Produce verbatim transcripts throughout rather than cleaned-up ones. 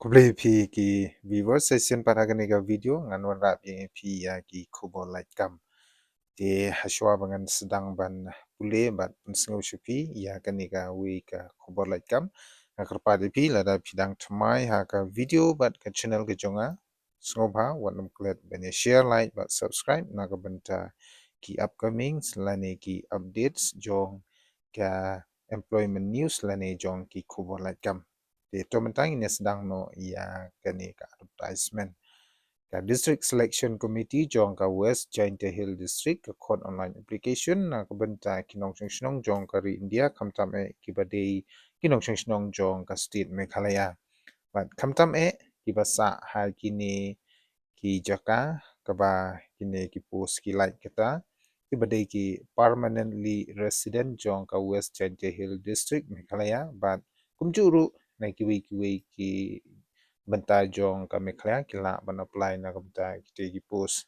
Khublei phi ki viewers, sa shisien pat ha kane ka video ngan wanrah ïa phi ïa ki khubor lait kam. Te hashwa ba ngan sdang ban pule bad pynsngew sha phi ïa kane kawei ka khubor lait kam, nga kyrpad ïa phi lada phi dang thymmai ha ka video bad ka channel ka jong nga, sngewbha wat nym klet ban ïa share, like bad subscribe na ka bynta ki upcoming lane ki updates jong ka employment news lane jong ki khubor lait kam. Te to mynta ngin ïa sdang noh ïa kane ka advertisement. Ka District Selection Committee jong ka West Jaintia Hills District ka khot online application na ka bynta ki nongshong shnong jong ka ri India, khamtam eh kiba dei ki nongshong shnong jong ka state Meghalaya. Bad khamtam eh kiba sah ha kine ki jaka kaba kine ki post ki lait, kata kiba dei ki permanently resident jong ka West Jaintia Hills District Meghalaya, bad kumjuh ruh na kiwei kiwei ki bynta jong ka Meghalaya ki lah ban apply na ka bynta kitei ki post.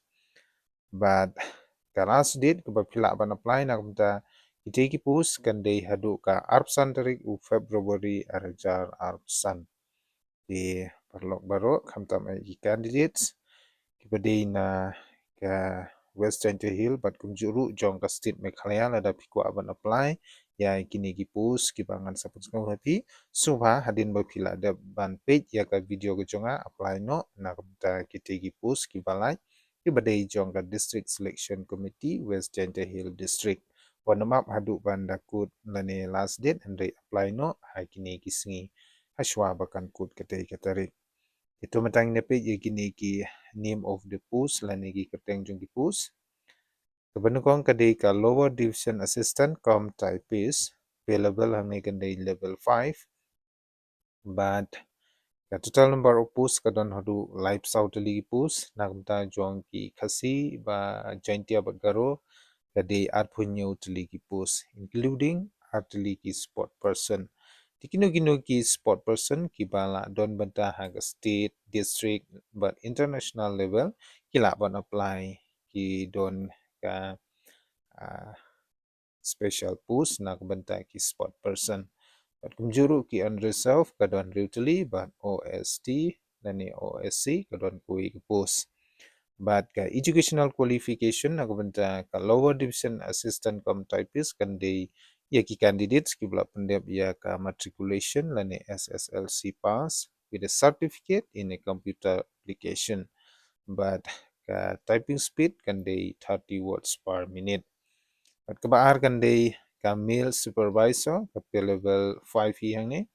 Bad ka last date kaba phi lah ban apply na ka bynta kitei ki post kan dei haduh ka arphew san tarik u February arhajar arphew san. Te paralok baroh, khamtam eh ki candidates kiba dei na ka West Jaintia Hills bad kumjuh ruh jong ka state Meghalaya, lada phi kwah ban apply ïa kine ki post kiba ngan sa pynsngew ha phi, sngewbha hadien ba phi la dep ban peit ïa ka video ka jong nga, apply noh na ka bynta kitei ki post kiba lait kiba dei jong ka District Selection Committee West Jaintia Hills District. Wat nym ap haduh ban da kut lane last date, hynrei apply noh ha kine ki sngi hashwa ba kan kut katei ka tarik. Te to mynta ngin ïa peit ïa kine ki name of the post lane ki kyrteng jong ki post. Kaba nyngkong ka dei ka Lower Division Assistant cum Typist, pay level hangne kan dei level five. Bad ka total number of post ka don haduh laiphew saw tylli ki post, na ka bynta jong ki Khasi bad Jaintia bad Garo ka dei arphew hynñiew tylli ki post, including ar tylli ki sport person. Te kino kino ki sport person kiba la don bynta ha ka state, district bad international level ki lah ban apply, ki don ka, ah, special post na ka bynta ki sport person. Bad kumjuh ruh ki unreserved ka don hynriew tylli bad O S T lane O S C ka don kawei ka post. Bad ka educational qualification na ka bynta ka Lower Division Assistant cum Typist kan dei ïa ki candidates kiba la pyndep ïa ka matriculation lane S S L C pass with a certificate in a computer application. Bad ka typing speed kan dei thirty words per minute. Bad kaba ar kan dei ka male supervisor, ka pay level five hi hangne.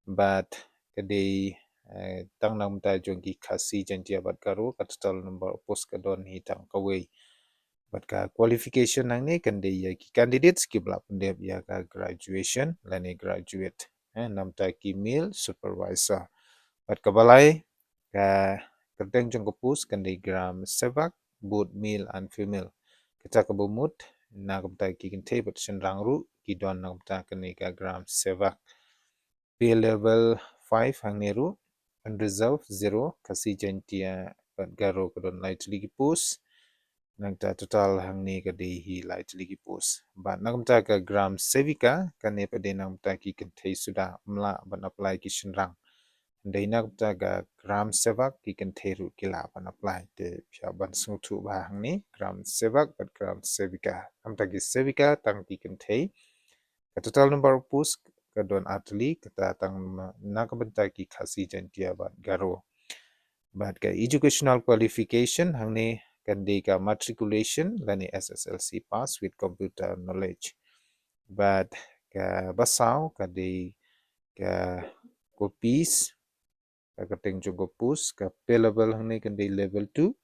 Bad ka dei, eh, tang na ka bynta jong ki Khasi, Jaintia bad Garo, ka total number of post ka don hi tang kawei. Bad ka qualification hangne kan dei ïa ki candidates kiba la pyndep ïa ka graduation lane graduate, eh, na ka bynta ki male supervisor. Bad kaba lai, ka kyrteng jong ka post kan dei Gram Sevak, both male and female. Kata kaba mut na ka bynta ki kynthei bad shynrang ruh ki don na ka bynta kane ka Gram Sevak. Pay level five hangne ruh, unreserved zero, Khasi, Jaintia bad Garo ka don lai tylli ki post. Nangta total hangne ka dei hi lai tylli ki post. Bad na ka bynta ka Gram Sevika, kane pat dei na ka bynta ki kynthei suda, ym lah ban apply ki shynrang. Hynrei na ka bynta ka Gram Sevak ki kynthei ruh ki lah ban apply. Te phi hap ban sngewthuh bha hangne, Gram Sevak bad Gram Sevika. Na ka bynta ki Sevika tang ki kynthei. Ka total number of post ka don ar tylli, kata tang na, na ka bynta ki Khasi, Jaintia bad Garo. Bad ka educational qualification hangne kan dei ka matriculation lane S S L C pass with computer knowledge. Bad kaba saw ka dei ka kopis, ka kyrteng jong ka post, ka pay level hangne kan dei level two.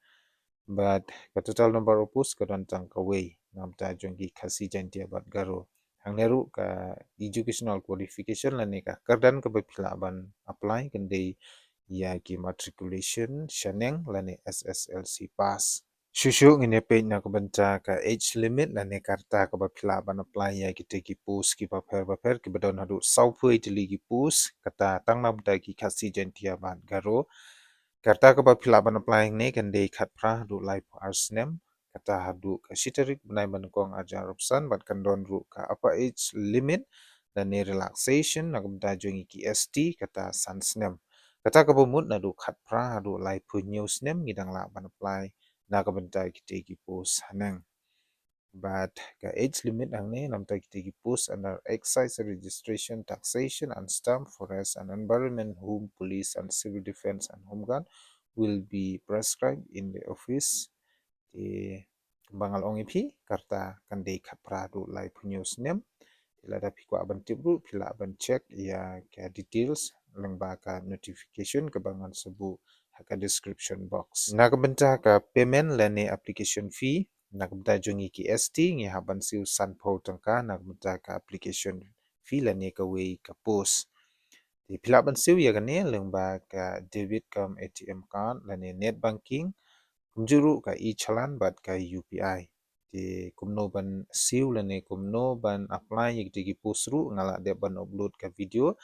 Bad ka total number of post ka don tang kawei, na ka bynta jong ki Khasi, Jaintia bad Garo. Hangne ruh ka educational qualification lane ka kyrdan kaba phi lah ban apply kan dei ïa ki matriculation shaneng lane S S L C pass. Shuh shuh ngin ïa peit na ka bynta ka age limit lane ka rta kaba phi lah ban apply ïa kitei ki post kiba pher bapher kiba don haduh sawphew tylli ki post, kata tang na ka bynta ki Khasi, Jaintia bad Garo. Ka rta kaba phi lah ban apply hangne kan dei khatphra haduh laiphew ar snem, kata haduh ka shi tarik bnai ba nyngkong arhajar arphew san, bad kan don ruh ka upper age limit lane relaxation na ka bynta jong ki S T, kata san snem. Kata kaba mut naduh khatphra haduh laiphew hynñiew snem ngi dang lah ban apply na ka bynta kitei ki post haneng. Bad ka age limit hangne namar kitei ki post under excise, registration, taxation and stamp, forest and environment, home, police and civil defence and home guard will be prescribed in the office. Te kumba nga la ong ïa phi, ka rta kan dei khatphra haduh laiphew hynñiew snem. Te lada phi kwah ban tip ruh phi lah ban check ïa ka details lyngba ka notification kaba ngan sa buh ha ka description box. Na ka bynta ka payment lane application fee, na ka bynta jong ngi ki S T ngi hap ban siew sanphew tyngka na ka bynta ka application fee lane kawei ka post. Te phi lah ban siew ïa kane lyngba ka debit cum A T M card lane net banking, kumjuh ruh ka e-challan bad ka U P I. Te kumno ban siew lane kumno ban apply ïa kitei ki post ruh nga lah dep ban upload ka video.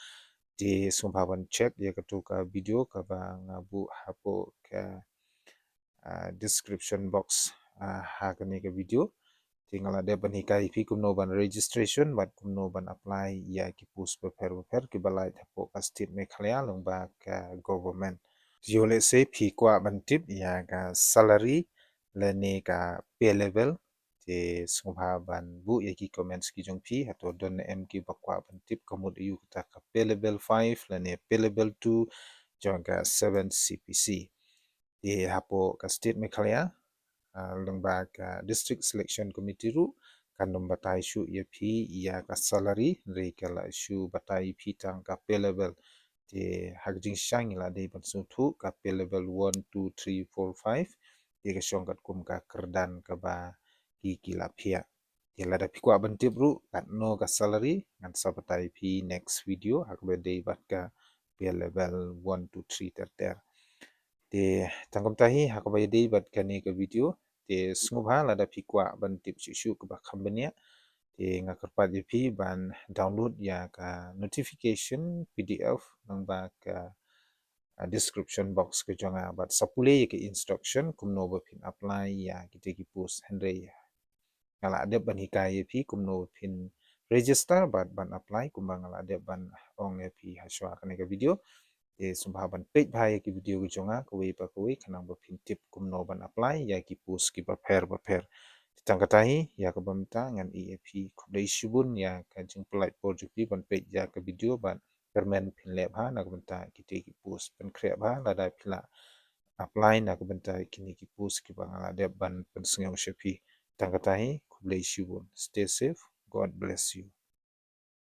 Te sngewbha ban check ïa kato ka video kaba nga buh hapoh ka, ah, description box, ah, ha kane ka video. Te nga lah dep ban hikai ïa phi kumno ban registration bad kumno ban apply ïa ki post bapher bapher kiba lait hapoh ka state Meghalaya lyngba ka government. Te ïoh lehse phi kwah ban tip ïa ka salary lane ka pay level, te sngewbha ban buh ïa ki comments ki jong phi, hato don ne em kiba kwah ban tip ka mut aïu kata ka pay level five lane pay level two jong ka seven C P C. Te hapoh ka state Meghalaya, ah, lyngba ka District Selection Committee ruh kan ym batai shuh ïa phi ïa ka salary, hynrei ka la shu batai ïa phi tang ka pay level. Te ha ka jingshisha ngi la dei ban sngewthuh ka pay level one, two, three, four, five. Te ka shong katkum ka kyrdan kaba ki ki la phiah. Te lada phi kwah ban tip ruh katno ka salary ngan sa batai ïa phi next video ha kaba dei bad ka pay level one, two, three ter ter. Te tang kumta hi ha kaba ïadei bad kane ka video. Te sngewbha lada phi kwah ban tip shuh shuh kaba kham bniah, te nga kyrpad ïa phi ban download ïa ka notification P D F lyngba ka, ah, description box ka jong nga bad sa pule ïa ka instruction kumno ba phin apply ïa kitei ki post, hynrei nga lah dep ban hikai ïa phi kumno phin register bad ban apply kumba nga lah dep ban ong ïa phi ha shuwa kane ka video. Te sngewbha ban peit bha ïa ki video ki jong nga kawei pa kawei khnang ba phin tip kumno ban apply ïa ki post kiba pher bapher. Te tang kata hi, ïa kaba mynta ngan ïa phi khublei shibun ïa ka jingpynlait por jong phi ban peit ïa ka video bad kyrmen phin leh bha na ka bynta kitei ki post, pynkhreh bha lada phi lah apply na ka bynta kine ki post kiba nga lah dep ban pynsngew sha phi. Tang kata hi, khublei shibun. Stay safe. God bless you.